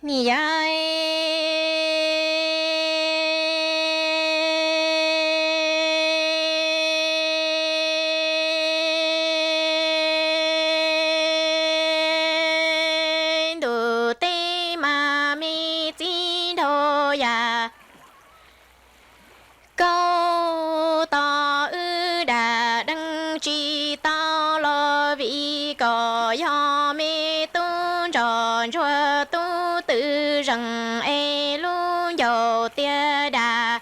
Niam yau, ntuj teb mas me txiv nraug yam, kauj tos wb dam dees tsis tau los vim kom yog me tub ntsuag ntsuag tub twm zees es lub ncauj tiag dam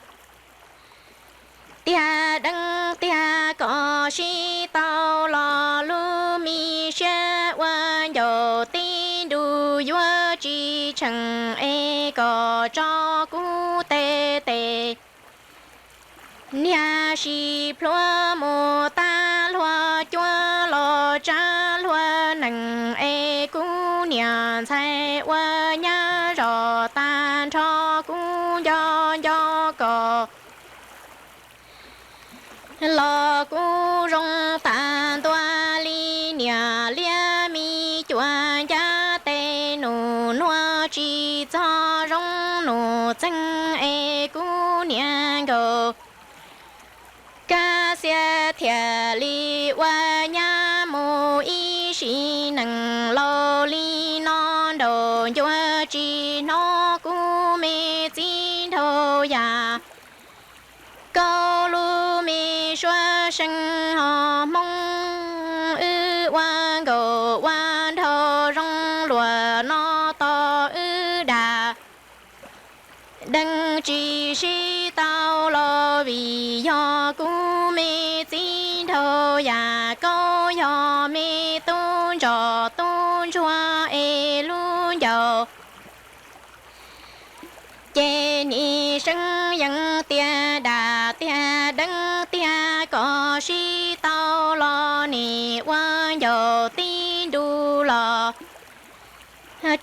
tiag dees tiag kom sib tau los lub me siab ua ncauj tib nrus yuav tsis tsheej es kom tso kuv tej tes. Niag sib plhuav mus tag luag cuab los tsa luag nees es kuv niam ntxhais ua nyab zos tag nrho kuv nco nco kom los kuv zoo tag ntua li niam liab me cuam ncaj tes nus nuav tsis txog zoo nus txeeg es kuv niam nkaus kab xiab thiaj li ua nyab mus ib sim neej laus li no nraum ncua tsis hnov kuv me txiv nraug yam kauj lub me suab seej ho Hmoob wb ua nkaus ua nraug zoo luag no tos wb dam dees tsis sib tau los vim yog kuv me txiv nraug yam kauj yog me tub ntsuag tub ntsuag es lub ncauj ces nim seeb yees tiag dam tiag dees tiag kom sib tau los nim ua ncauj tib nrus los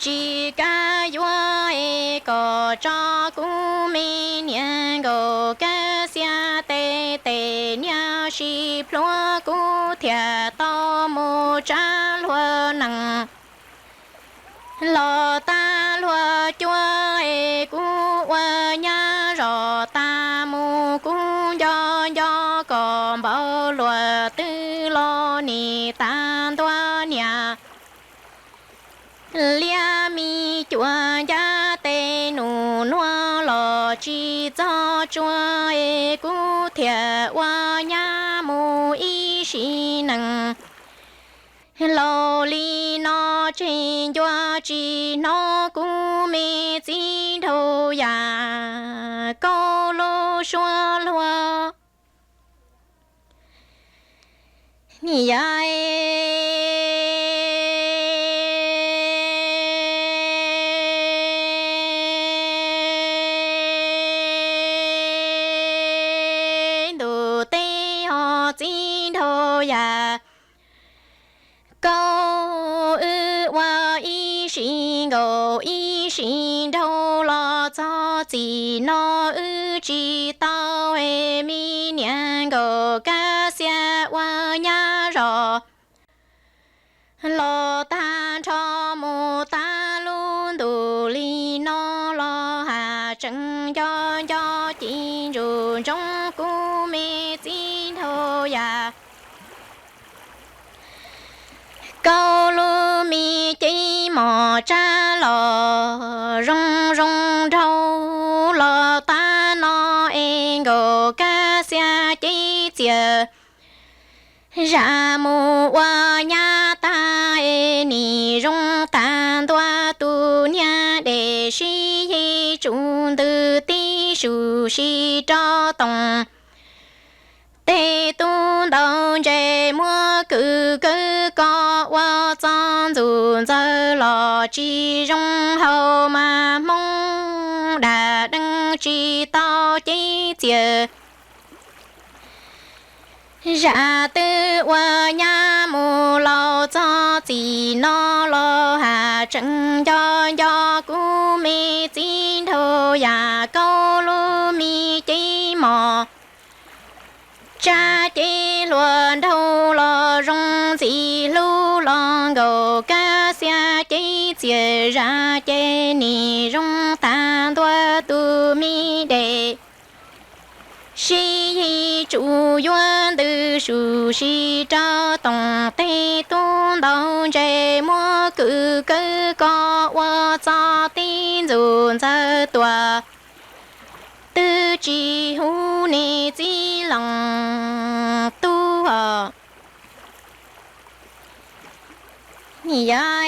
tsis kam yuav es kom tso kuv me niam nkaus kab xiab tej tes niag sib plhuav kuv thiaj tau mus tsa luag nees los tag luag cuab es kuv ua nyab zos tag mus kuv nco nco kom npaum luag twg los nim tag ntua niam liab me cuam ncaj tes nus nuav los tsis txog tsua es kuv thiaj ua nyab mus ib sim neej laus li no tseg ncua tsis hnov kuv me txiv nraug yam kauj lub suab luag. Niam yau, ntuj teb ho txiv nraug yam kauj, wb ua ib sim nkaus ib sim nraug los txog txim no wb tsis tau es me niam nkaus kab xiab ua nyab zos los tag nrho mus tag lub ntuj li no los has tseem nco nco ci ntsuj ntsoov kuv me txiv nraug yam kauj lub me cev mom tsab los zoo zoo nraug los tag no es nkaus kab xiab cev txias zam mus ua nyab tag es nim zoo tag ntua tus niag dej sib yig tsum ntws tib sum sis rov toom tej tub ntaus ntses muab kws kawg ko ua txog ntxuj ntxawg los tsis zoo haus mas Hmoob dam dees tsis tau cev txias zam twb ua nyab mus laus txog txim no los has tseem nco nco kuv me txiv nraug yam kauj lub me cev mom tsab cev hluas nraug los zoo ntxim hlub los nkaus kab xiab cev tias zam ces nim zoo tag ntua tus me dej. Sib yig tsuj yuav ntws sub si rau toom tej tub ntaus ntses muab kwv kawg kos ua txoj tib ntxuj ntxawg tuaj. Twb tsis hu niam txiv leej tub os. Yog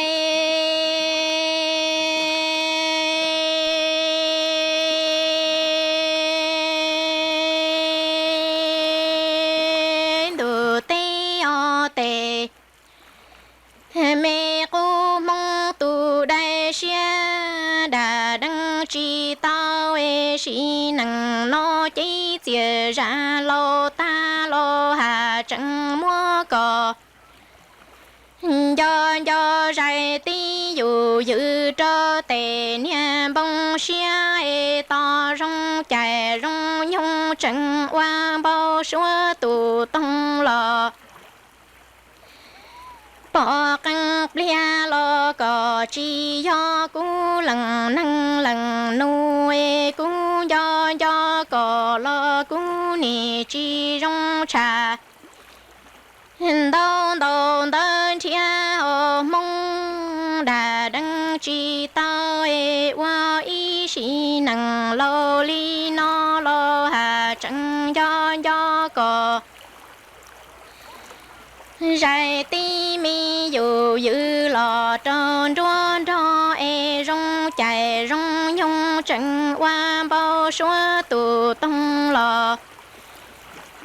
ntuj teb os tes, me qub Hmoob tus dai siab dag deev tsis tau es sim neej no ces txias zam laus tag los has tseem muab kom nco nco zais tib yus ywm rau tes niag npoo siab es tos zoo cais zoo nyoog tseem ua npau suav tus toog los. Pom qee pliag los kom tsis yog kuv leej neeg leej nus es kuv nco nco kom los kuv nim tsis zoo tshaj. Ntau ntau ntawv nrhiav hauv Hmoob dag deev tsis tau es ua ib sim neej laus li no los has tseem nco nco kom zais tib me yus ywm los rau nruab nrog es zoo cais zoo nyoog tseem ua npau suav tus toog los.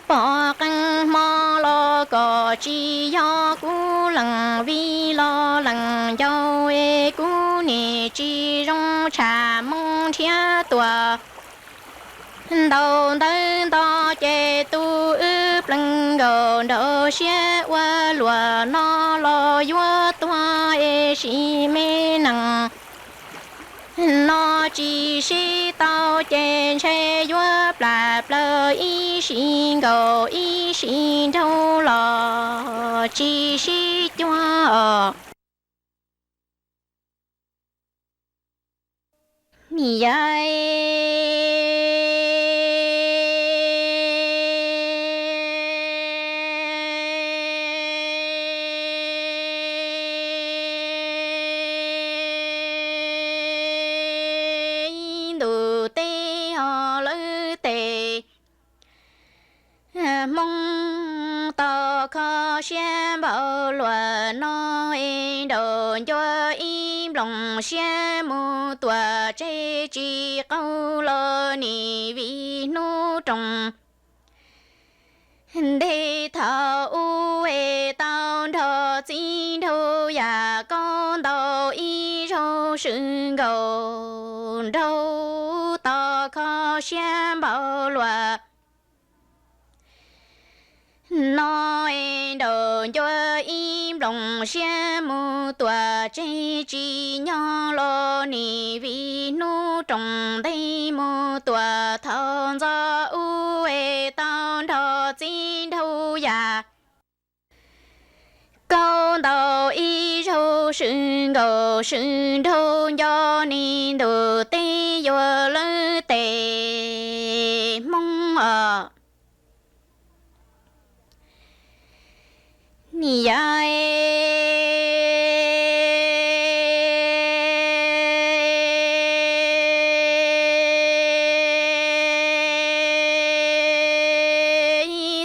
Pom qee hmo los kom tsis yog kuv leej vij los leej ncaus es kuv nim tsis zoo tshaj Hmoob nrhiav tuaj. Ntau ntawv nto ces tus wb plees nkaus nraug siab ua luam no los yuav tuag es sim me neej no tsis sib tau ces ntshe yuav plam plaws ib sim nkaus ib sim nraug los tsis sib cuag os. Yog ntuj teb os lawv tes, Hmoob tau kho siab npaum luaj no es nraum ncua ib nplooj siab mus tuam tseg tsis qaug los nim vij hnub roos. Ntej thaum ub es tau nrog txiv nraug Yaj Kaub ntaus ib zaug sw nkaus nraug tau kho siab npaum luaj no es nraum ncua ib nplooj siab mus tuam tseg tsis nyob los nim vij hnub roos ntej mus tuam thaum ntxov ub es tau nrog txiv nraug Yaj Kaub ntaus ib zaug sw nkaus sw nraug nco nim ntuj teb yuav lawv tes Hmoob os. Yog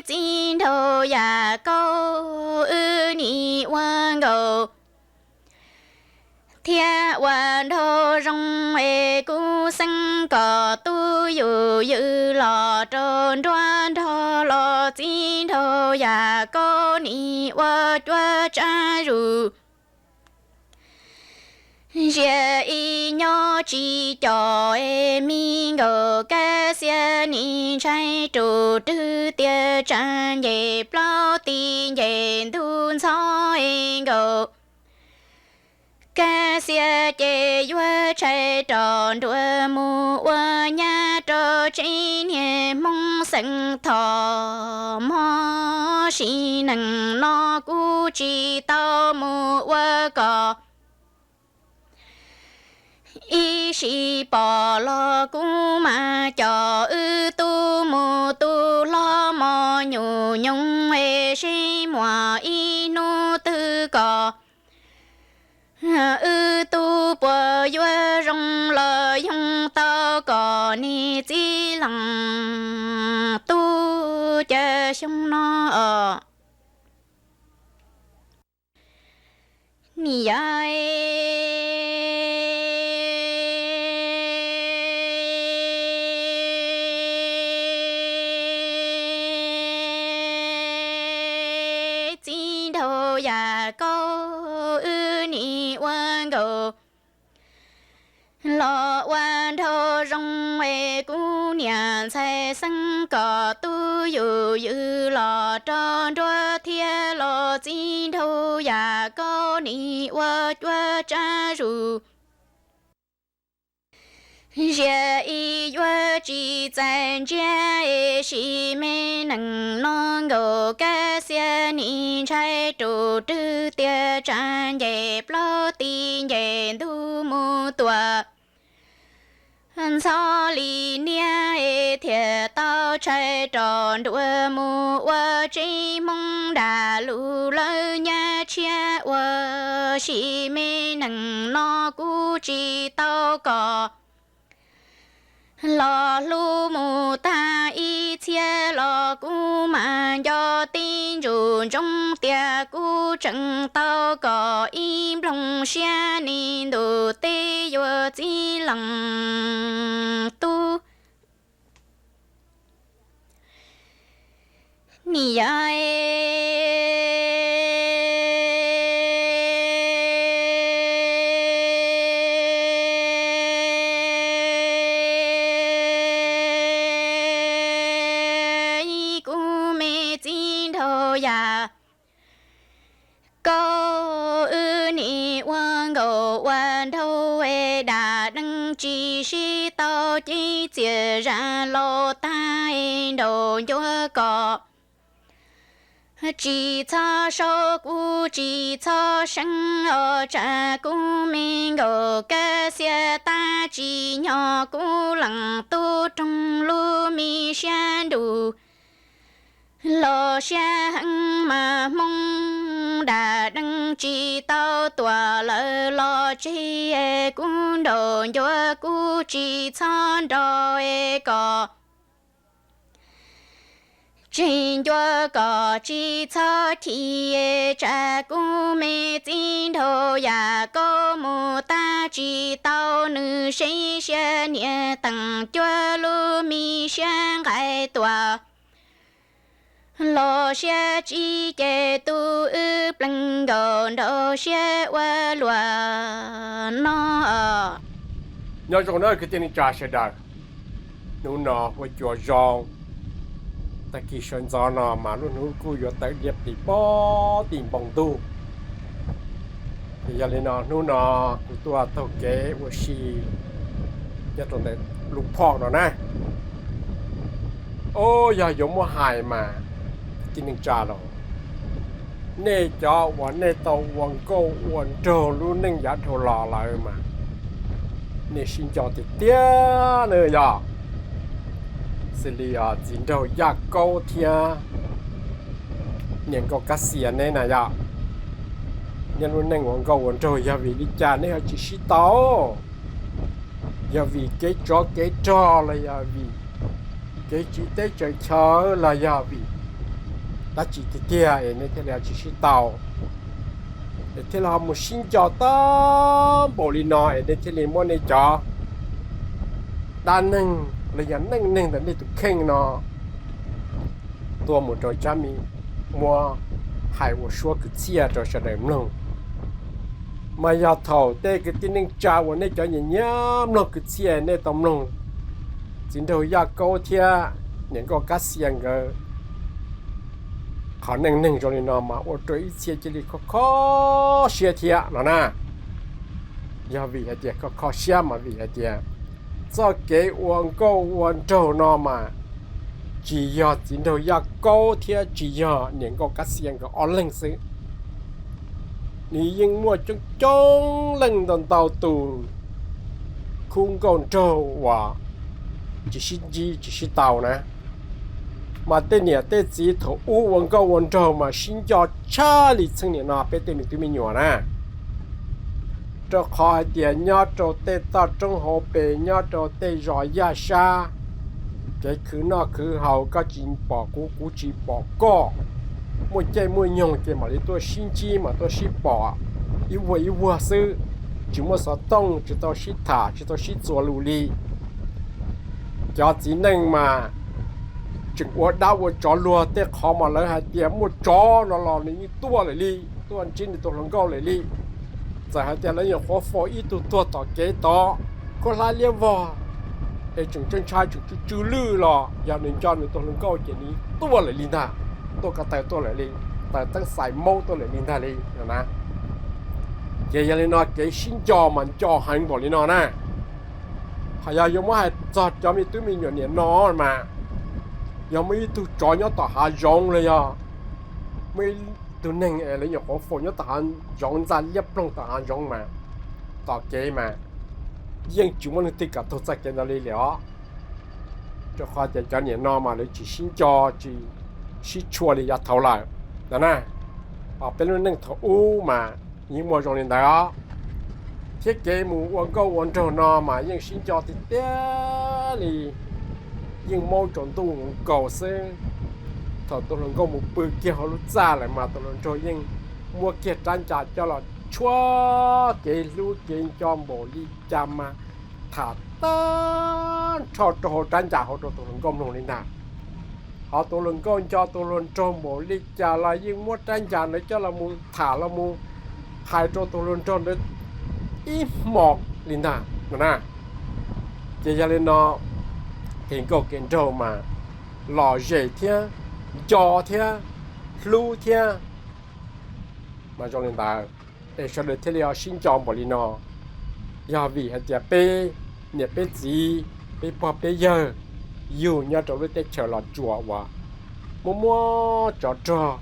txiv nraug Yaj Kaub wb nim ua nkaus thiab ua nraug zoo es kuv xeeb kom tub yus ywm los rau nruab nrog los txiv nraug Yaj Kaub nim ua cuab tsab zus. Ziag ib nyob tsis com es mi nkaus Kab Xiab nim ntshai rus rwg tias tsam nce plaub ti nce ntug ntxhov es nkaus Kab Xiab ces yuav tshais rov nruas mus ua nyab rau tsev niag Hmoob xeem Thoj Mos. Sim neej no kuv tsis tau mus ua kom Ib sim pom los kuv mas coj wb tub mus tu hlob mos nyuj nyoos es seb muaj ib hnub twg kom wb tub puas yuav zoo los yoog tau kom niag txiv leej tub cav xyoo no os. Niam yog txiv nraug yam koj, wb nim ua nkauj los ua nraug zoo es kuv niam ntxhais xeeb kom tub yus yws los rau nruab thiab los txiv nraug yam koj nim ua cuab tsab zus. Ziag ib yuav tsis txais ntsiab es sim me nees no nkaus kab xiab nim ntshai rus rwg tias tsam nce plaub ti nce ntug mus tuam ntxhov li niab es thiaj tau tshais rov nruas mus ua tsev hmoob dam lus lawv nyab tshiab ua sim me nees no kuv tsis tau kom los hlub mus tag ib txhia los kuv mas nco tib ntsus ntsoov tias kuv tseem tau kom ib nploog siab nis ntuj teb yuav txiv leej tub. Niam yog kuv me txiv nraug yam koj, wb nim ua nkauj ua nraug es dam neeg tsis sib tau ces txias zam los tag es nraum ncuav kom tsis txhob saub kuv tsis txhob seev os tsam kuv me nkaus kab xiab tab tsis nyob kuv leej tub roog lub me siab nrus los siab heev mas hmoob dam neeg tsis tau tuam lawv los tseg kuv nraum ncuav kuv tsis txhob nrog es kom tseg ncuav kom tsis txhob chim tsam kuv me txiv nraug yam koj mus tab tsis tau nws seb siab niam teem cuab lub me siab nqaij tuam los siab tsis ces tus wb plees nkaus nraug siab ua luaj no. Nyob zoo na kwv tij neej tsa sawv daws, hnub no ua cua zoo, tag kis sawv ntxov no mas lub hnub kuj yuav tawm liab plis pob tim npoo ntuj. Ces yog li no hnub no kuv tuaj taug kev ua si nyob rau ntawm lub phom no na. Ub, yog yuav muab hais mas, kwv tij neej tsa los, nej cov uas nej tau ua nkauj ua nraug lub neej yav dhau los lawm mas nej sib nco tiag tiag na yog. Xws li txiv nraug Yaj Kaub thiab niam nkauj Kab Xias neb na yog, nej lub neej ua nkauj ua nraug yog vim li cas nej ho tsis sib tau? Yog vim kev tsov kev rog los yog vim kev tsiv teb tsaws chaw los yog vim dab tsi tiag tiag es nej thiaj li ho tsis sib tau, es thiaj li ho mus sib nco tag npaum li no es nej thiaj li muab nej cov dab neeg los yog neej neeg ntawm nej tus kheej no tua mus rau tsab me muab hais ua suab kwv txhiaj rau sawv daws mloog. Mas yog thaum tej kwv tij neej tsa uas nej cov nyiam nyiam mloog kwv txhiaj nej tau mloog txiv nraug Yaj Kaub thiab niam nkauj Kab Xias nkawd qhov neej neeg zoo li no mas ua rau ib txhia cia li kho kho siab thiab no na. Yog vim hais tias kho kho siab mas vim hais tias txoj kev ua nkauj ua nraug no mas tsis yog txiv nraug Yaj Kaub thiab tsis yog niam nkauj Kab Xias nkawd ob leeg xwb. Nws yeej muaj coob coob leej ntau ntau tus pub nkauj nraug uas tsis sib ntsib tsis sib tau na. Mas tej niam tej txiv thaum ub ua nkauj ua nraug mas sib nco tshaj li txheej niam no peb tej me tub me nyuam na. Rau qhov hais tias nyob rau tej toj roob hauv pes, nyob rau tej zos yaj sab, kev khwv noj khwv haus koj tsis pom kuv, kuv tsis pom koj, muaj caij muaj nyoog ces mam li tuaj sib ntsib mam tuaj sib pom ib vuag ib vuag xwb, tsis muaj xov tooj, tsis tau sib tham, tsis tau sib txuas lus li. Cov txiv neej mas tseem ua dab ua tsov luag, tej qhov mas lawv hais tias muaj tsov no los nws yeej tuaj lawm li, tuaj ntsib nws tus hluas nkauj lawm li. Txawm hais tias lawv nyuam qhuav faus ib tug tuag tom kev tod, khaub hlab liab vog, es tseem ntshai ntshai tseem tsw tsw lwj los yog nws nco nws tus hluas nkauj ces nws tuaj lawm li ntag, tuaj ko taw tuaj lawm li, taws teeb xais maub tuaj lawm li ntag li no na. Ces yog li no kev sib nco mas nco heev npaum li no na. Ho yog yuav muab hais txog cov me tub me nyuam niam no mas, yog muaj ib tug tsov nyob tom hav zoov los yog muaj ib tug neeg es lawv nyuam qhuav faus nyob tom hav zoov ntxa liab ploog tom hav zoov mas, tom kev mas yeej tsis muaj leej twg kam taug txoj kev ntawd li lawm os. Rau qhov tias cov niam no mas lawv tsis sib nco, tsis sib tshua li yav thaud lawm no na. Peb lub neej thaum ub mas yeej muaj zoo li ntawd os. Thiab kev mus ua nkauj ua nraug no mas yeej sib nco tiag tiag li, yeej maub tsaus ntuj kaus xwb. Thaum tus hluas nkauj mus pw kiag hauv lub txaj lawm mas tus hluas nraug yeej muab kiag rab ncas coj los tshuab kev hlub kev nco npaum li cas mas tham tag nrho rau hauv rab ncas hauv rau tus hluas nkauj mloog li ntag. Ho tus hluas nkauj nco tus hluas nraug npaum li cas los yeej muab rab ncas ntawd coj los mus tham los mus hais rau tus hluas nraug ntawd ib hmos li ntag no na. Ces yog li no, kev nkauj kev nraug mas lom zem thiab, nco thiab, hlub thiab mas zoo li ntawd, es sawv daws thiaj li ho sib nco npaum li no. Yog vim hais tias peb niam peb txiv, peb pog peb yawg yug nyob rau lub teb chaws Los Tsuas uas muaj muaj tsov rog,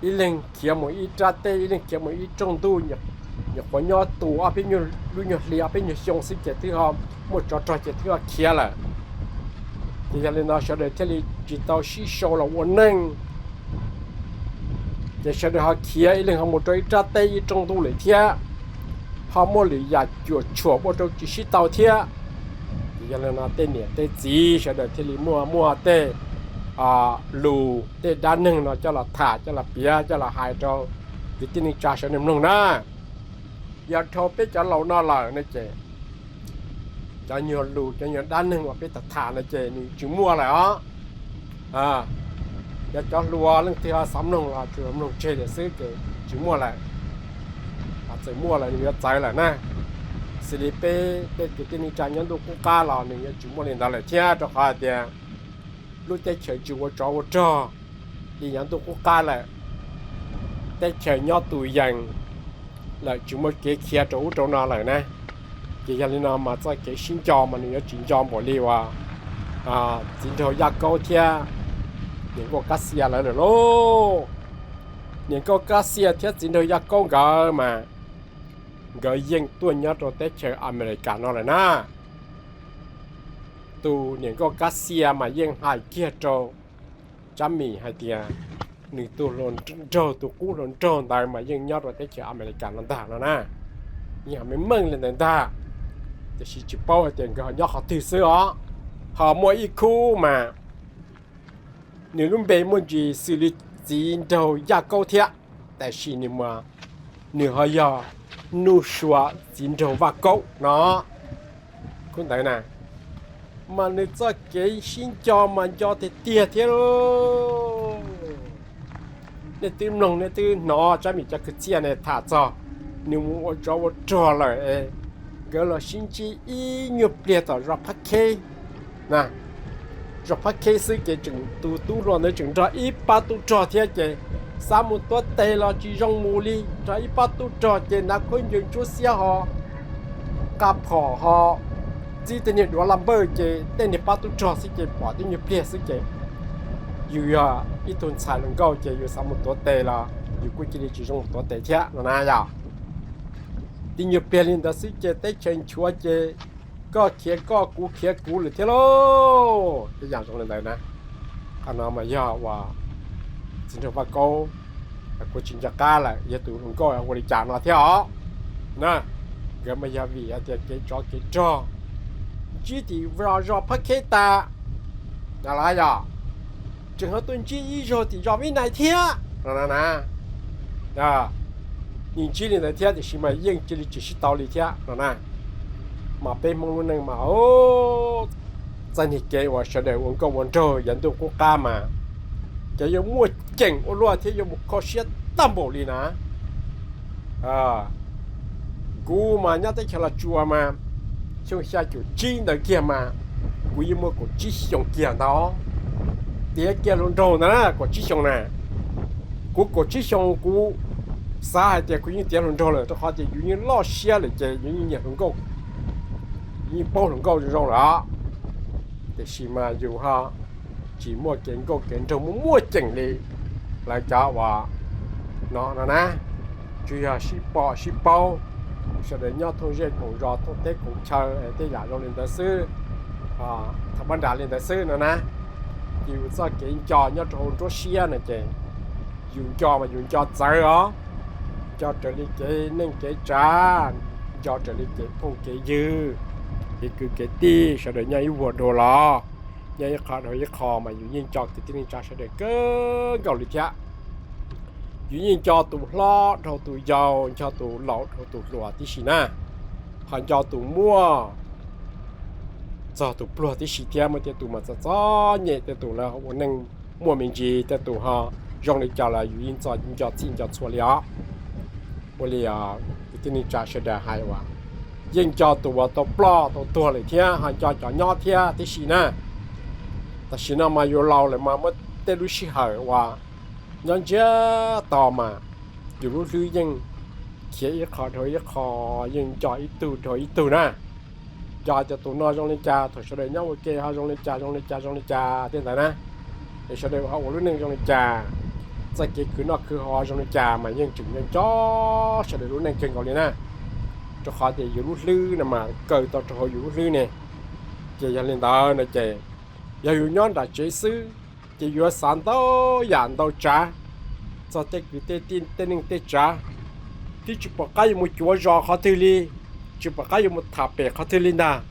ib leeg khiav mus ib rab teb, ib leeg khiav mus ib rooj ntuj, nyuam qhuav nyob tu ob peb nyuag lub nyuag hli ob peb nyuag xyoo xwb ces twb ho muaj tsov rog ces twb ho khiav lawm. Ces yog li no sawv daws thiaj li tsis tau sib sau los ua neej. Ces sawv daws ho khiav, ib leeg ho mus rau ib rab teb ib rooj ntuj lawm thiab, ho muaj lwm yam cuam tshuam ua rau tsis sib tau thiab. Ces yog li no tej niam tej txiv sawv daws thiaj li muaj muaj tej lus tej dab neeg no coj los tham coj los piav coj los hais rau kwv tij neej tsa sawv daws mloog na. Yog dhau peb cov laus no lawm no ces cov nyuag lus cov nyuag dab neeg uas peb tham tham no ces nws tsis muaj lawm os. Yog cov hluas leej twg ho xav mloog los tsuas mloog tseg lawm xwb ces tsis muaj lawm. Txawm muaj lawm nws yuav txawv lawm na. Xws li peb tej kwv tij neej tsa nyob ntuj qub qab los nws yuav tsis muaj li ntawd lawm thiab, rau qhov hais tias lub teb chaws tsis ua tsov ua rog li nyob ntuj qub qab lawm. Teb chaws nyob tus yees lawm, tsis muaj kev khiav rau ub rau no lawm na. Ces yog li no mas txoj kev sib nco mas nws yuav tsis nco npaum li uas txiv nraug Yaj Kaub thiab niam nkauj Kab Xia lawv lawm lauj. Niam nkauj Kab Xia thiab txiv nraug Yaj Kaub nkawd mas nkawd yeej tuaj nyob rau teb chaws Amelikas no lawm na. Tus niam nkauj Kab Xia mas yeej hais kiag rau Tsab Mim hais tias nws tus hluas nraug, tus qub hluas nraug ntawd mas yeej nyob rau teb chaws Amelikas no ntag no na. Yeej ho meej meej li ntawd ntag, tiam sis tsis paub hais tias nkawd ho nyob qhov twg xwb os. Ho muaj ib khub mas nws lub npe muaj ntsis xws li txiv nraug Yaj Kaub thiab, tab sis nws ho yog Nuj Sua txiv nraug Vaj Kaub no. Khub ntawd na, mas nws txoj kev sib nco mas nco tiag tiag thiab lauj. Nej twb mloog nej twb hnov Tsab Mim cov kwv txhiaj ne tham txog nws mus ua tsov ua rog lawm es nkawd los sib ntsib ib nyuag pliag tom zos Phab Kheb na. Zos Phab Kheb xwb ces tseem tus tub hluas ntawd tseem nrog ib pab tub rog thiab ces xav mus tuav tes los tsis zoo mus li, nrog ib pab tub rog ces hnav khaub ncaws ntsuab xiab ho nqa phom ho txib tej niag duav laj npawj ces tej niag pab tub rog xwb ces pom tib nyuag pliag xwb ces yus yog ib tug ntxhais hluas nkauj ces yus xav mus tuav tes los yus kuj cia li tsis zoo mus tuav tes thiab no na yom. Tib nyuag pliag li ntawd xwb ces teb chaws nchuav ces koj khiav koj, kuv khiav kuv lawm thiab lauj. Tej yam zoo li ntawd na. Qhov no mas yog uas txiv nraug Vaj Kaub kuj tsis nco qab lawm, yog tus hluas nkauj ua li cas no thiab os. Na, nkawd mas yog vim hais tias kev tsov kev rog ntsib tim zos Phab Kheb tas, na los yog tseem ho tuaj ntsib ib zaug tim zos Vib Nais thiab no na. Nws ntsib li ntawd thiab tiam sis mas yeej cia li tsis sib tau li thiab no na. Mas peb Hmoob lub neej mas txoj niag kev uas sawv daws ua nkauj ua nraug yav ntuj qub qab mas ces yuav muaj ceem ua luaj thiab yuav mus kho siab tag npaum li na. Kuv mas nyob teb chaws Los Tsuas mas xyoo xya caum tsib ntawd kiag mas kuv yeej muaj kaum tsib xyoos kiag ntawd. Tiav kiag hluas nraug ntawd na, kaum tsib xyoos na. Kuv kaum tsib xyoos kuv xav hais tias kuv yeej tiav hluas nraug lawm rau qhov tias yus yeej loj siab lawm ces yus yeej nyiam hluas nkauj, yeej paub hluas nkauj zoo zoo lawm os. Tiam sis mas yus ho tsis muaj kev nkauj kev nraug muaj muaj ceem li lawv cov uas no no na. Tsuas yog sib pom sib paub, sawv daws nyob thooj zej koom zos thooj teb koom chaw tej yam zoo li ntawd xwb, thaum pab nram li ntawd xwb no na. Ces yus txoj kev nco nyob rau hauv nruab siab no ces yus nco mas yus nco txawv os. Nco raws li kev neej kev tsav, nco raws li kev phooj kev ywg, kev kwv kev tij sawv daws nyob ib vuag dua los, nyob ib qho dhau ib qho mas yus yeej nco kwv tij neej tsa sawv daws kawg nkaus li thiab. Yus yeej nco tus hlob dhau tus yau, nco tus laus dhau tus hluas tib si na, ho nco tus muaj txog tus pluag tib si thiab. Muaj tej tus mas txom txom nyem, tej tus lawv ua neej muaj me ntsis, tej tus ho zoo li cas los yus yeej txom nco txhij nco txhua li os. Ua li kwv tij neej tsa sawv daws hais uas yeej nco tus uas tau ploj tau tuag lawm thiab ho nco cov nyob thiab tib si na. Tam sim no mas yus laus lawm mas muaj tej lub sij hawm uas nyob ntsiag to mas yus lub hlwb yeej khiav ib qho dhau ib qho, yeej nco ib tug dhau ib tug na. Nco tias tus no zoo li cas, thaum sawv daws nyob ua ke ho zoo li cas zoo li cas zoo li cas tej ntawd na. Es sawv daws ho ua lub neej zoo li cas, txoj kev khwv noj khwv haus zoo li cas mas yeej tseem nco nco sawv daws lub neej kawg nkaus li na. Rau qhov tias yus lub hlwb no mas kaw tau rau hauv yus lub hlwb ne. Ces yog li ntawd no ces yog yus nyob nram tsev xwb ces yuav xav ntau yam ntau tsav txog tej kwv tej tij tej neej tej tsav, twb tsis pom qab yuav mus cuav zos qhov twg li, tsis pom qab yuav mus tham pem qhov twg li ntag.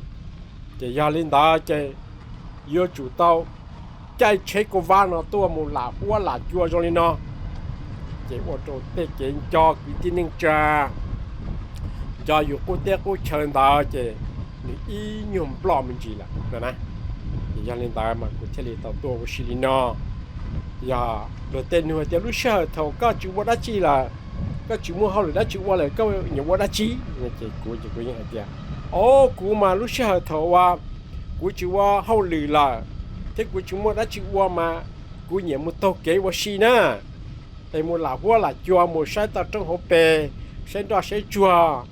Ces yog li ntawd ces yuav tsum tau caij tsheb kauj vab no tuaj mus lam huab lam cua zoo li no, ces ua rau tej kev nco kwv tij neej tsa, nco yus qub teb qub chaw ntawd ces nws ib nyuag nploj me ntsis lawm no na. Ces yog li ntawd mas kuv thiaj li tau tuaj ua si li no. Yog luag tej nug tias lub sij hawm thaum koj tsis ua dab tsi lawm, koj tsis muaj hauj lwm dab tsi ua lawm koj nyiam ua dab tsi? Ces kuv ces kuv yeej hais tias, o, kuv mas lub sij hawm thaum uas kuv tsis ua hauj lwm lawm thiab kuv tsis muaj dab tsi ua mas kuv nyiam mus taug kev ua si na. Es mus lam huab lam cua mus saib toj roob hauv pes, saib nroj saib tsuag.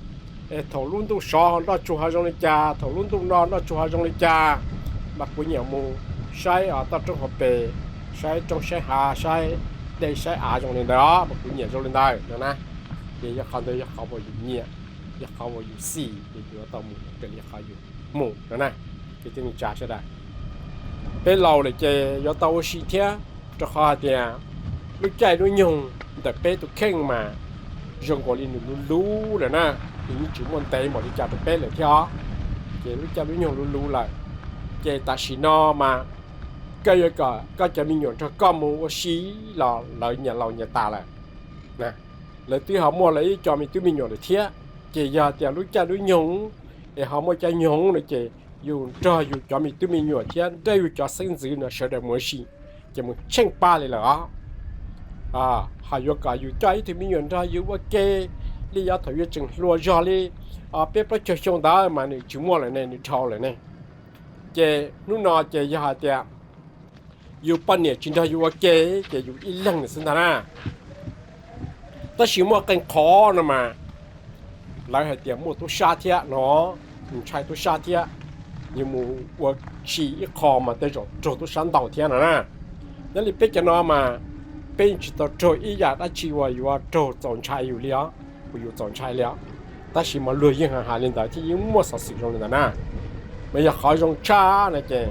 Es thaum lub ntuj sov ho nroj tsuag ho zoo li cas, thaum lub ntuj no nroj tsuag ho zoo li cas, mas kuv nyiam mus saib toj roob hauv pes, saib roob saib hav, saib dej saib av zoo li ntawd os, mas kuv nyiam zoo li ntawd no na. Ces yog qhov ntawd yog qhov uas yus nyiam, yog qhov uas yus xis ces yus yuav tau mus raws li qhov yus mus no na. Kwv tij neej tsa sawv daws, peb laus lawm ces yuav tau ua si thiab, rau qhov hais tias lub caij lub nyoog ntawm peb tus kheej mas zoo nkaus li nws luv luv lawm na, nws yeej tsis muaj ntev npaum li cas rau peb lawm thiab os. Ces lub caij lub nyoog luv luv lawm, ces tam sim no mas koj yuav kom koj cov me nyuam nrog koj mus ua si los lawv nyias laus nyias tas lawm. Lawv twb ho muaj lawv ib co me tub me nyuam lawm thiab. Ces yog tias lub caij lub nyoog es ho muaj caij nyoog no ces yus nrog yus cov me tub me nyuam thiab nrog yus cov xeeb ntxwv no sawv daws mus ua si, ces mus tsheej pab li lawm os. Ho yuav kom yus coj ib tug me nyuam nrog yus ua ke li yav thaum yus tseem hluas zog li peb plaub caug xyoo ntawd mas nws tsis muaj lawm ne, nws dhau lawm ne. Ces hnub no ces yog hais tias yus poj niam tsis nrog yus ua ke ces yus ib leeg xwb ntag na. Tab sis muaj qee qhov no mas lawv hais tias muaj tub sab thiab no, ntshai tub sab thiab, yuav mus ua si ib qho mas tej zaum raug tub sab ntaus thiab no na. Nyob li peb cov no mas peb tsis tau raug ib yam dab tsi uas yuav raug txaus ntshai yus li os, uas yus txaus ntshai li os. Tab sis mas luag yeej hais li ntawd thiab yeej muaj xov xwm zoo li ntawd na. Mas yog qhov zoo tshaj no ces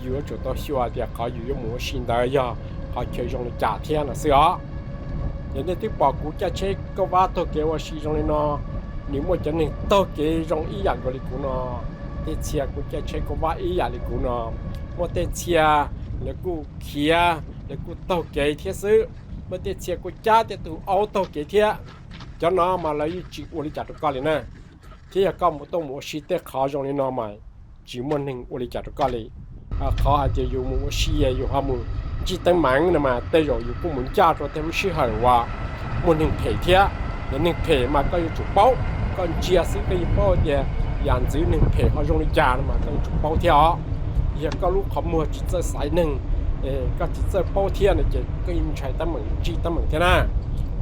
yus yuav tsum tau xyuas tias qhov yus yuav mus ua si ntawd yog qhov chaw zoo li cas thiab no xwb os. Ces nej twb pom kuv caij tsheb kauj vab taug kev ua si zoo li no, nws muaj cov neeg taug kev zoo ib yam nkaus li kuv no. Tej txhia kuj caij tsheb kauj vab ib yam li kuv no. Muaj tej txhia lawv kuj khiav, lawv kuj taug kev thiab xwb. Muaj tej txhia kuj cab tej tus aub taug kev thiab. Cov no mas lawv yeej tsis ua li cas rau koj li na. Thiab yog koj mus tuaj mus ua si tej qhov zoo li no mas tsis muaj neeg ua li cas rau koj li. Qhov hais tias yus mus ua si yus ho mus ntsib teeb meem no mas tej zaum yus kuj mus ncaj rau tej lub sij hawm uas muaj neeg phem thiab. Yog neeg phem mas koj yuav tsum paub, koj ntsia xwb koj yeej paub tias yam ntxwv neeg phem ho zoo li cas no mas koj yuav tsum paub thiab os. Yog koj lub qhov muag tsis txawj xaiv neeg, koj tsis txawj paub thiab no ces koj yeej ntshai teeb meem ntsib teeb meem thiab na.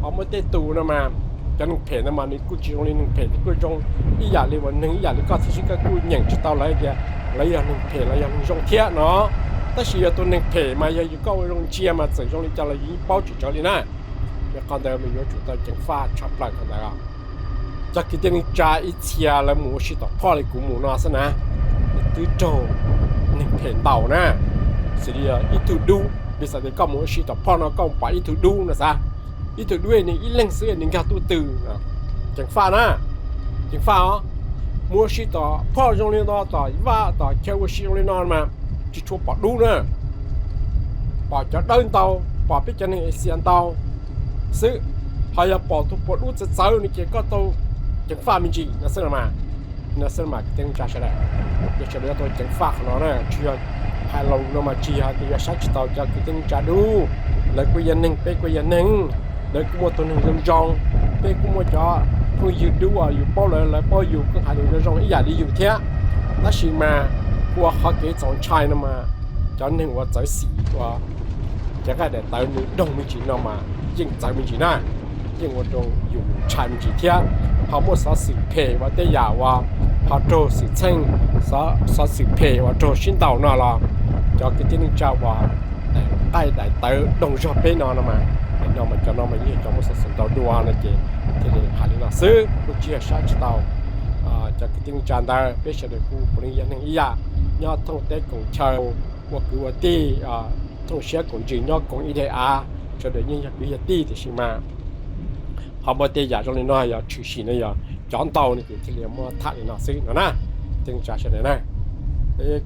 Ho muaj tej tus no mas cov neeg phem no mas nws kuj tsis zoo li neeg phem, nws kuj zoo ib yam li uas neeg ib yam li koj thiab xwb, koj kuj nyeem tsis tau lawv tias lawv yog neeg phem los yog neeg zoo thiab no. Tab sis yog tus neeg phem mas yog yus koj ua zoo ntsia mas txawm zoo li cas los yus yeej paub tsis tsawg li na. Yog qhov ntawd mas yuav tsum tau ceev faj tshaj plaws qhov ntawd. Cov kwv tij neej tsa ib txhia lawv mus ua si tom phoj li kuv mus no xwb na, twb raug neeg phem ntaus na, xws li ib tug dub, piv xam tias koj mus ua si tom phoj no koj mus pom ib tug dub no xav, ib tug dub nws ib leeg xwb nws nkag tuj tw, ceev faj na, ceev faj os. Mus ua si tom phoj zoo li no, tom vaj tom chaw ua si zoo li no mas tsis tshua pom dub na, pom cov dawb ntau, pom peb cov neeg Asia ntau xwb. Ho yog pom tus puas dub txawv txawv no ces koj tau ceev faj me ntsis no xwb no mas. No xwb mas kwv tij neej tsa sawv daws, yog sawv daws yuav tau ceev faj qhov no na, tsis yog hais los no mas tsis yog tias yog saib tsis taus cov kwv tij neej tsa dub. Lawv kuj yog neeg, peb kuj yog neeg, lawv kuj muaj tus neeg zoo zoo, peb kuj muaj cov phooj ywg dub uas yus paub lawv, lawv paub yus kuj hais lus zoo zoo ib yam li yus thiab. Tab sis mas ua qhov kev txaus ntshai no mas cov neeg uas txawv xim uas cev nqaij daim tawv nws doog me ntsis no mas yeej txawv me ntsis na, yeej ua rau yus ntshai me ntsis thiab. Ho muaj xov xwm phem uas tej yam uas ho raug xwm txheej, xov xwm phem uas raug sib ntaus no los cov kwv tij neej tsa uas nqaij daim tawv doog zog peb no no mas, no mas cov no mas yeej cov muaj xov xwm ntau dua no ces thiaj li hais li no xwb, kuj tsis yog saib tsis taus cov kwv tij neej tsa ntawd. Peb sawv daws kuj puav leej yog neeg ib yam, nyob thooj teb koom chaw, ua kwv ua tij, thooj siab koom ntsws nyob koom ib daim av, sawv daws yeej yog kwv yog tij, tiam sis mas ho muaj tej yam zoo li no yog tshwm sim no yog cov ntau no ces thiaj li muab tham li no xwb no na. Kwv tij neej tsa sawv daws na,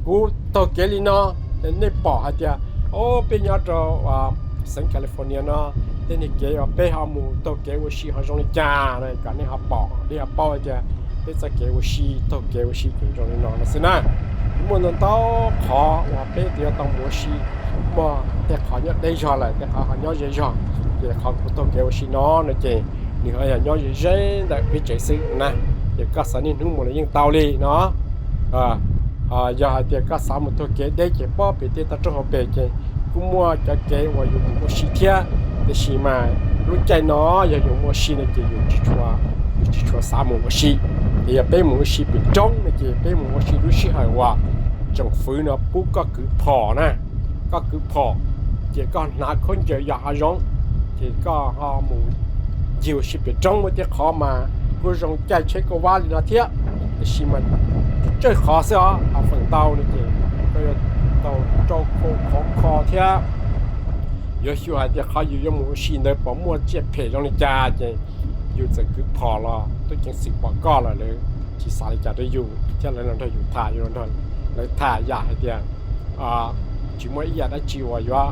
kuv taug kev li no, nej pom hais tias, o, peb nyob rau xeev California no, tej niag kev uas peb ho mus taug kev ua si ho zoo li cas no kom nej ho pom, nej ho paub hais tias peb txoj kev ua si, taug kev ua si ces zoo li no no xwb na. Muaj ntau ntau qhov uas peb yuav tau mus ua si, muaj tej qhov nyob deb zog lawm, tej qhov ho nyob ze zog, ces qhov kuv taug kev ua si no no ces nws ho yog nyob ze ze ntawm peb tsev xwb na. Ces koj xav niaj hnub mus los yeej tau li no. Yog hais tias koj xav mus taug kev deb ces pob pem tej toj roob hauv pes ces kuj muaj cov kev uas yus mus ua si thiab. Tiam sis mas lub caij no yog yus mus ua si no ces yus tsis tshua, yus tsis tshua xav mus ua si. Ces yog peb mus ua si pem roob no ces peb mus ua si lub sij hawm uas tsoom fwv no pub koj kwv phom na, koj kwv phom, ces koj hnav khaub ncaws yos hav zoov, ces koj ho mus ncig ua si pem roob. Muaj tej qhov mas kuj zoo caij tsheb kauj vab li no thiab, tiam sis mas tsawg qhov xwb os, ho feem ntau no ces koj yuav tau rau khau khov kho thiab. Yuav xyuas hais tias qhov yus yuav mus ua si ntawd puas muaj tsiaj phem zoo li cas, ces yus txawm kwv phom los tub ceev xwm pom koj los lawv tsis xav li cas rau yus thiab, lawv los nrog yus tham, yus los nrog lawv tham yam hais tias tsis muaj ib yam dab tsi uas yuav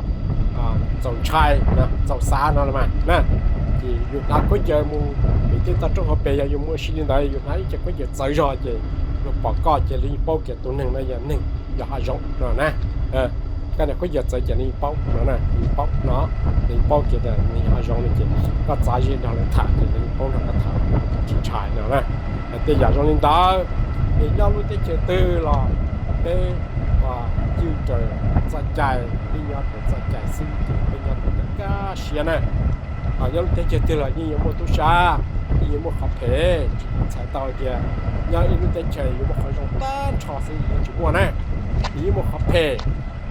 txaus ntshai, txaus xav no los mas na. Ces yus hnav khaub ncaws mus pem tej toj roob hauv pes, yog yus mus ua si li ntawd yus hnav ib co khaub ncaws txawv zog ces luag pom koj ces lawv yeej paub kiag tus neeg no yog neeg yos hav zoov no na. Koj hnav khaub ncaws txawv ces lawv yeej paub no na, lawv yeej paub no, lawv yeej paub kiag tias nws yos hav zoov no ces koj txav ze nrog lawv tham ces lawv yeej paub nrog koj tham, tsis ntshai no na. Tej yam zoo li ntawd, es nyob lub teb chaws twg los peb ywj raws txoj cai, peb nyob raws txoj cai xwb ces peb nyob tau kaj siab na. Nyob lub teb chaws twg los yeej yuav muaj tub sab, yeej yuav muaj qhov phem. Txhais tau tias nyob ib lub teb chaws yuav muaj qhov zoo tag nrho xwb, yeej tsis muaj na, yeej muaj qhov phem.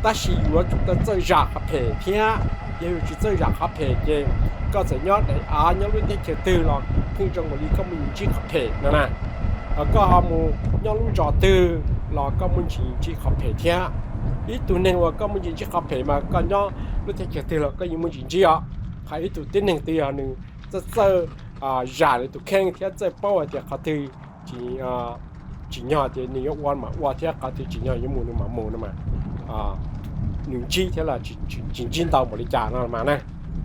Tab sis yus yuav tsum tau txawj zam qhov phem thiab. Yog yus tsis txawj zam qhov phem ces koj txawm nyob daim av nyob lub teb chaws twg los pheej zoo nkaus li koj mus ntsib qhov phem no na. Koj ho mus nyob lub zos twg los koj muaj ntsis ntsib qhov phem thiab. Ib tug neeg uas koj muaj ntsis ntsib qhov phem mas koj nyob lub teb chaws twg los koj yeej muaj ntsis ntsib os. Hos ib tug tib neeg twg yog nws txawj txawj zam nws tus kheej thiab txawj paub hais tias qhov twg tsis nyog ces nws yuav ua mam ua thiab qhov twg tsis nyog yuav mus nws mam mus no mas nws ntsib thiab los tsis ntsib ntau npaum li cas no mas na.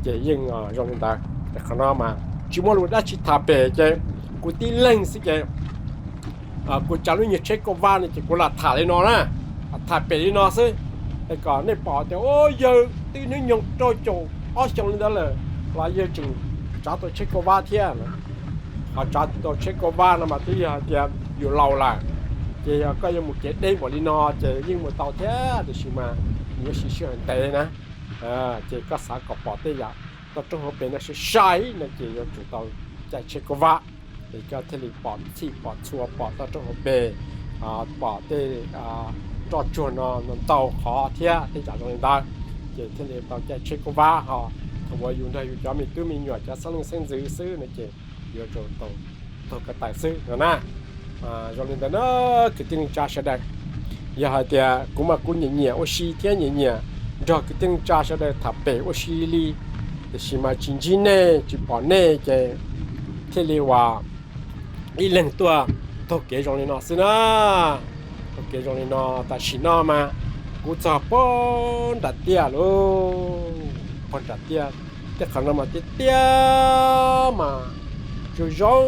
Ces yeej zoo li ntawd ces qhov no mas tsis muaj lus dab tsi tham pem ces kuv tib leeg xwb ces kuv tsav lub nyuag tsheb kauj vab no ces kuv lam tham li no na, tham pem li no xwb. Es kom nej pom tias o yawg twb hnub nyoog rau caum ob xyoo li ntawd lawm los yawg tseem tsav tau tsheb kauj vab thiab. Qhov tsav tau tsheb kauj vab no mas twb yog hais tias yus laus lawm, ces yog koj yuav mus kev deb npaum li no ces yeej mus tau thiab tiam sis mas nws yuav siv sij hawm ntev na. Ces koj xav kom pom tej yam toj roob hauv pes no sai sai no ces yuav tsum tau caij tsheb kauj vab, es koj thiaj li pom txhij pom txhua pom toj roob hauv pes, pom tej nroj tsuag no ntau qhov thiab tej yam zoo li ntawd, ces thiaj li tau caij tsheb kauj vab. Ho thaum uas yus nrog yus cov me tub me nyuam cov xeeb leej xeeb ntxwv xwb no ces yuav tsum tau taug ko taw xwb no na. Zoo li ntawd na kwv tij neej tsa sawv daws, yog hais tias kuv mas kuv nyiam nyiam ua si thiab nyiam nyiam nrog kwv tij neej tsa sawv daws tham pem ua si li, tiam sis mas tsis ntsib nej tsis pom nej ces thiaj li uas ib leeg tuaj taug kev zoo li no xwb na. Taug kev zoo li no tam sim no mas kuv txog pog nram tiaj lauj, pog nram tiaj. Tej qhov no mas tiaj tiaj mas zoo zoo,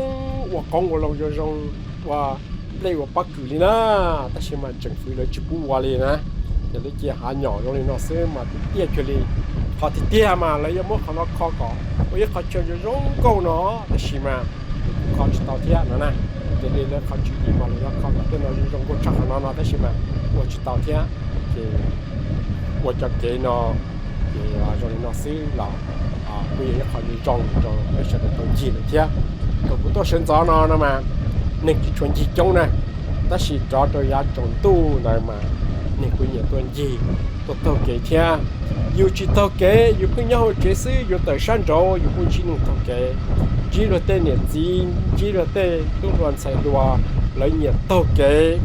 ua qoob ua loo zoo zoo, ua nplej ua pob kws li na, tab sis mas tseem fwv lawv tsis pub ua li na. Ces lawv cia hav nyom zoo li no xwb mas tiaj tiaj cuag li. Qhov tiag tiag mas lawv yuav muab qhov no kho kom ua ib qhov chaw zoo zoo nkauj no, tab sis mas kuv kho tsis tau thiab no na. Ces li lawv qhov tswv yim mas lawv yuav kho kom tej no zoo zoo nkauj tshaj qhov no no, tab sis mas ua tsis tau thiab. Ces ua cov kev no ces zoo li no xwb los kuj yog ib qho zoo zoo rau peb sawv daws tau ncig lawm thiab. Thaum kuv tuaj sawv ntxov no no mas neeg tsis tshua ncig coob na, tab sis rov rau yav tsaus ntuj ntawd mas neeg kuj nyiam tuaj ncig, tuaj taug kev thiab. Yus tsis taug kev, yus pheej nyob hauv tsev xwb, yus tawm sab nraud yus kuj ntsib neeg taug kev, ntsib luag tej niam txiv, ntsib luag tej tub hluas ntxhais hluas, lawv nyiam taug kev.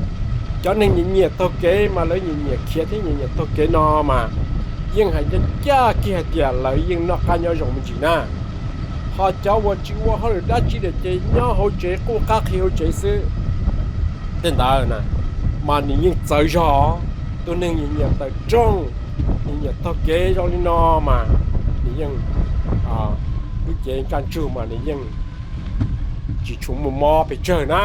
Cov neeg nyiam nyiam taug kev mas lawv nyiam nyiam khiav thiab nyiam nyiam taug kev no mas yeej hais ncaj ncaj kiag hais tias lawv yeej noj qab nyob zoo me ntsis na. Ho cov uas tsis ua hauj lwm dab tsi lawm ces nyob hauv tsev quj qab qhi hauv tsev xwb, tej ntawd na mas nws yeej txawv zog. Tus neeg nyiam nyiam tawm rooj, nyiam nyiam taug kev zoo li no mas nws yeej, lub cev ntsaj ntsug mas nws yeej tsis tshua muaj mob pes tsawg na.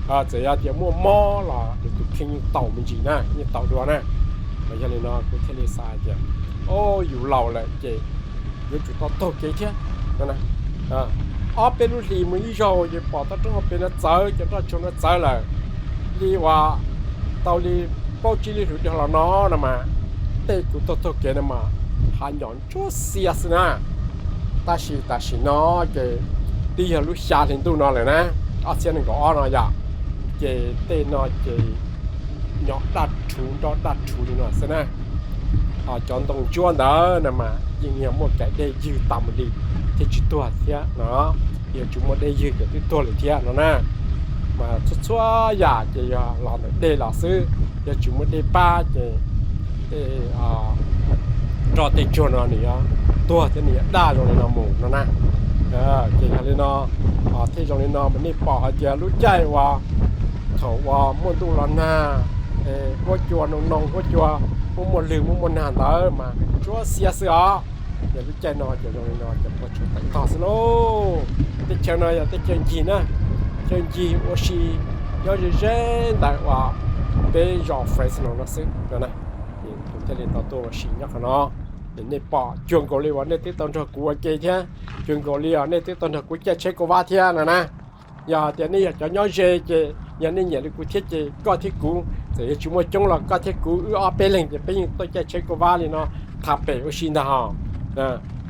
Txawm yog tias muaj mob los nws tus kheej yeej taus me ntsis na, yeej taus dua na. Mas yog li no kuv thiaj li xav hais tias, o, yus laus lawm ces yuav tsum tau taug kev thiab. Ob peb lub hlis mus ib zaug ces pom toj roob hauv pes no txawv, cov nroj tsuag no txawv lawm. Li uas tau li plaub tsib lub hlis dhau los no no mas tej tus taug taug kev no mas hav nyom ntsuab xiab xwb na. Tab sis tam sim no ces twb yog lub xya hli ntuj no lawm na, ob txhiab nees nkaum ob no yom, ces tej no ces nyom daj rhuv nroj daj rhuv li no xwb na. Ho cov ntoo ntsuab ntawd no mas yeej yog muaj kaim dej ywg tas mus li thiaj tsis tuag thiab no. Yog tsis muaj dej ywg ces twb tuag lawm thiab no na. Mas txhua txhua yam ces yog los ntawm dej los xwb, yog tsis muaj dej pab ces tej nroj tej tsuag no nws yuav tuag thiab nws yuav daj zoo li no mus no na. Ces yog li no, thiaj zoo li no mas nej pom hais tias lub caij uas thaum uas muaj ntuj los nag, huab cua noo noo huab cua, muaj muaj lwg muaj muaj nag ntawd mas ntsuab xiab xwb os. Yog lub caij no ces zoo li no ces puas tsuas tawm tog xwb lauj. Teb chaws no yog teb chaws ncig na, chaw ncig ua si nyob ze ze ntawm uas peb zos Fresno no xwb no na. Kuv thiaj li tau tuaj ua si nyob qhov no. Ces nej pom cuag nkaus li uas nej twb tau nrog kuv ua ke thiab, cuag nkaus li uas nej twb tau nrog kuv caij tsheb kauj vab thiab no na. Yog tias nej yog cov nyob ze ces yog nej nyiam li kuv thiab ces koj thiab kuv, txawm yog tsis muaj coob los koj thiab kuv wb ob peb leeg ces peb yeej tuaj caij tsheb kauj vab li no tham pem ua si ntag hos.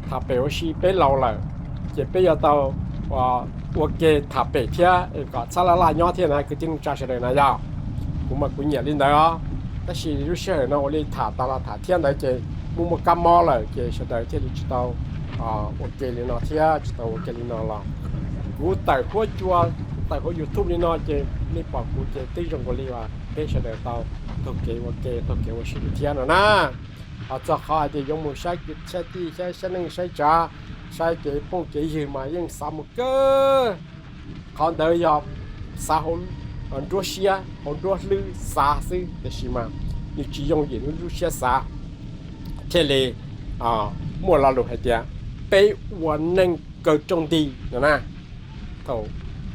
Tham pem ua si peb laus lawm ces peb yuav tau ua ke tham pem thiab kom txhab laj laj nyob thiab na kwv tij neej tsa sawv daws na yog. Kuv mas kuv nyiam li ntawd os. Tab sis lub sij hawm no ua li tham tas los tham thiab ntawd ces muaj muaj kab mob lawm ces sawv daws thiaj li tsis tau ua ke li no thiab tsis tau ua ke li no los kuv tawm huab cua, tawm hauv YouTube li no ces nej pom kuv ces twb zoo nkaus li uas peb sawv daws tau taug kev ua ke, taug kev ua si thiab no na. Ho txog qhov hais tias yuav mus saib kwv saib tij, saib neej saib tsav, saib kev phooj kev ywg mas yeej xav mus kawg. Qhov ntawd yog xav hauv nruab siab, hauv nruab hlwb xav xwb, tiam sis mas nws tsis yooj yim nruab siab xav, thiaj li muaj lo lus hais tias peb ua neej kaw rooj nti no na. Thaum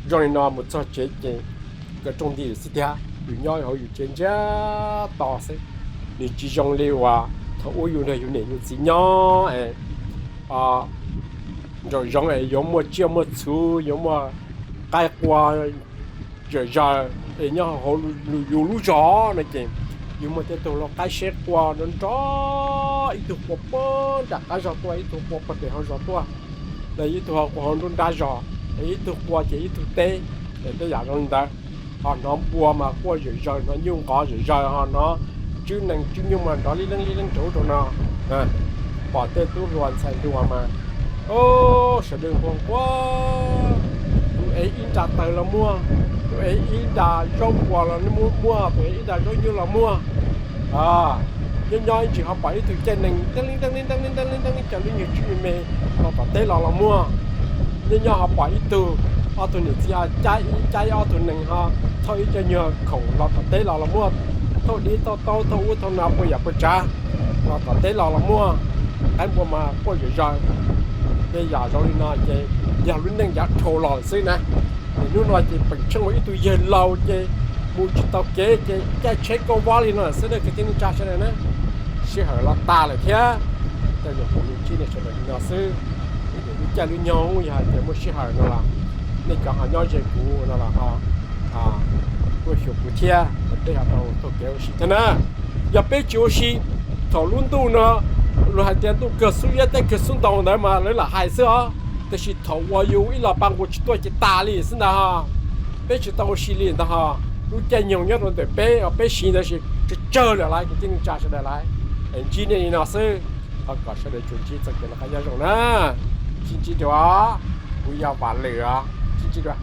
zoo li no mus txog tsev ces kaw rooj nti lawm xwb tiag, yus nyob hauv yus tsev ntsiag to xwb. Nws tsis zoo li uas thaum ub yus nrog yus niam yus txiv nyob es nraum zoov es yuav muaj tsiaj muaj txhu, yuav muaj qaib qua zom zaws es nyob hauv yus lub zos no ces yus muaj tej tug lau qaib seb qua nrov nrov, ib tug qua puag nram qab zos tuaj, ib tug qua puag pem hauv zos tuaj, los ib tug qua hauv nruab nrab zos, es ib tug qua ces ib tug teb, es tej yam zoo li ntawd. Ho hnov npua mas quaj zom zaws, hnov nyuj nqov zom zaws, ho hnov tswb nees tswb nyuj mas nrov lib leeb lib leeb rau ub rau no. Pom tej tub hluas ntxhais hluas mas sawv daws nquag nquag, tus ev ib nra taws los muaj, tus ev ib nra zaub npua los muaj, tus ev ib nra zaub nyuj los muaj. Nyob nyob ib ntsis ho pom ib tug caij nees teeb li teeb li teeb li teeb li teeb li cov lub nyuag tswb me me los tom teb los los muaj. Nyob nyob ho pom ib tug, ob tug niam txiv ho caij ib caij ob tug nees ho thauj ib co nyuag khoom los tom teb los los muaj, thauj dib thauj taub thauj ub thauj no puas yam puas tsav los tom teb los los muaj. Qaib npua mas quaj zom zaws. Tej yam zoo li no ces yog lub neej yav dhau los lawm xwb na. Ces hnub no ces peem tsheej ua ib tug yawg laus ces mus tsis tau kev ces caij tsheb kauj vab li no lawm xwb na kwv tij neej tsa sawv daws na. Sij hawm los tas lawm thiab, tej zaum kuv yuav ntsib nej sawv daws li no xwb. Ces lub caij lub nyoog yog hais tias muaj sij hawm no los nej cov ho nyob ze kuv no los ho tuaj xyuas kuv thiab, peb ho tau taug kev ua si thiab na. Yog peb tsis ua si, thaum lub ntuj no luag hais tias ntuj kawg xub iab teb kawg xub ntaus ntawd mas lawv lam hais xwb os. Tiam sis thaum uas yus ib los pa nqus tsis tuaj ces tas li xwb ntag ho. Peb tsis tau ua si li ntag ho. Lub caij nyoog nyob rau ntawm peb, peb siv ntawd sis tsawg tsawg lawm lauj kwv tij neej tsa sawv daws lauj. Es ntsib nej li no xwb, thov kom sawv daws tsuas ntsib txoj kev noj qab nyob zoo na. Sib ntsib dua, kuv yog Vam Lwm os, sib ntsib dua.